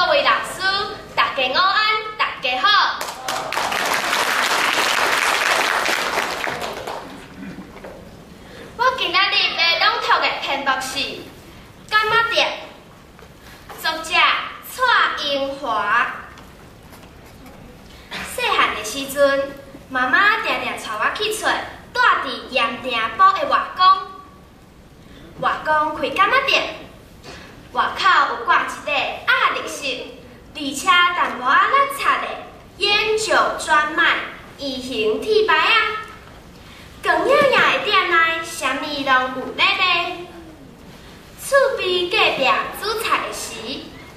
各位老師，大家午安，大家好。我今仔日欲朗讀的題目是《柑仔店》，作者蔡英華。細漢的時陣，媽媽定定帶我去揣住佇鹽埕埔的外公。外公開柑仔店，外口有掛一塊鴨綠色，而且淡薄仔邋遢的菸酒專賣圓形鐵牌仔。光影影的店內，啥物攏有咧賣。厝邊隔壁煮菜的時，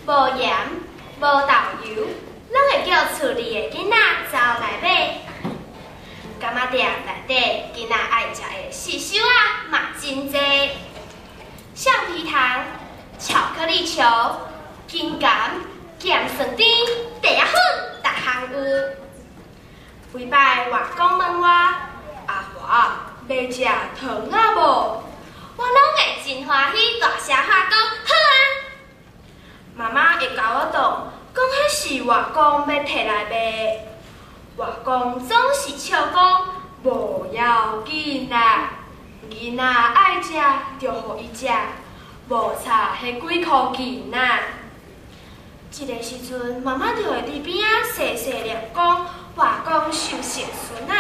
無鹽、無豆油，攏會叫厝裡的囡仔走來買。柑仔店內底囡仔愛食的細小仔嘛真濟，橡皮糖、巧克力球、金柑、鹹蒜甜、茶仔粉，逐項有。每擺外公問我：阿華，欲食糖仔無？我攏會真歡喜，大聲喊講好啊！媽媽會共我擋，講彼是外公欲提來賣。外公總是笑講無要緊啦，囡仔愛食就予伊食，無差彼幾箍銀仔。這个時陣，媽媽就會佇邊仔細細念講外公傷孝順仔。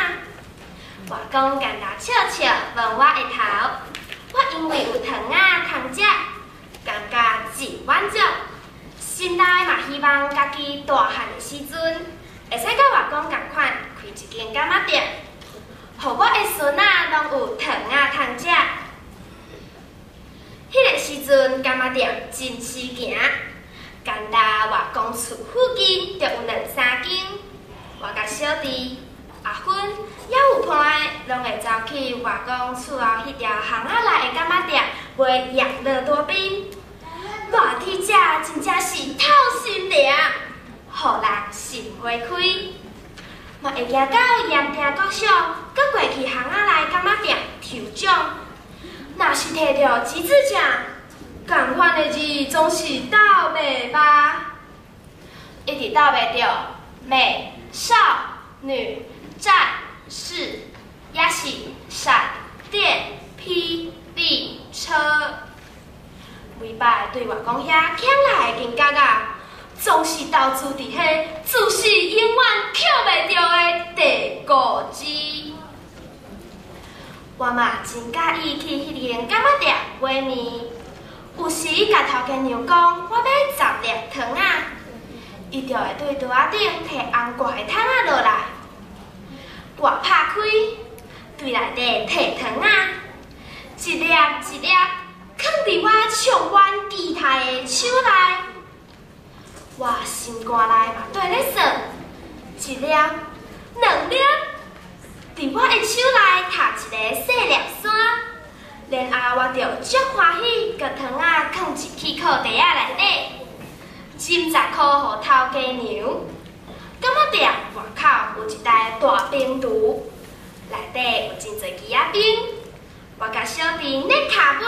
外公干焦笑笑摸我的頭，我因為有糖仔通食，感覺真滿足，心內嘛希望家己大漢的時陣，會使佮外公仝款開一間柑仔店，予我的孫仔攏有糖仔通食。彼个時陣柑仔店真時行，干焦外公厝附近就有兩三間，我佮小弟、阿芬，猶有伴的，攏會走去外公厝後彼條巷仔內的柑仔店買養樂多冰。熱天食真正是透心涼，予人心花開。嘛會行到鹽埕國小，閣過去巷仔內柑仔店抽獎。若是提著橘子獎，仝款的字總是鬥袂罷，一直鬥袂著美少女戰士，抑是閃電霹靂車。每擺對外公遐捡來的銀角仔，總是投資佇彼自死永遠抾袂著的地固機。我嘛真佮意去彼間柑仔店買麵，有時共頭家娘講我欲10粒糖仔，伊就會對桌仔頂提紅掛的桶仔落來，蓋拍開，對內底提糖仔，一粒一粒囥佇我充滿期待的手內。我心肝內嘛綴咧算，一粒、兩粒，佇我的手內疊一个細粒山，然後我就足歡喜，共糖仔囥入去褲袋仔內底，斟10箍予頭家娘。柑仔店外口有一台大冰櫥，內底有真濟枝仔冰。我佮小弟捏跤尾，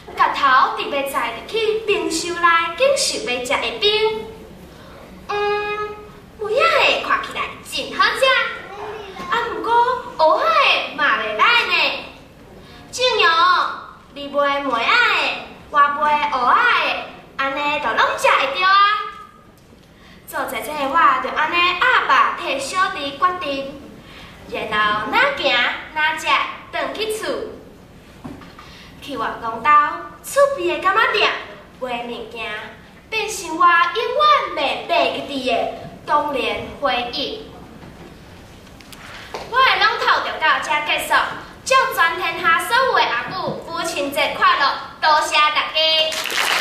共頭特別載入去冰箱內，享受欲食的冰。梅仔的看起來真好食，啊，毋過芋仔的嘛袂歹呢。正陽，你買梅仔的，我買芋仔的，按呢就攏食會著啊。做姐姐的我就按呢鴨肉替小弟決定，然後哪行哪食，轉去厝。去外公兜厝邊的柑仔店買物件，變成我永遠袂袂記得的童年回憶。我的朗讀就到這結束，祝全天下所有的阿母母親節快樂，多謝大家。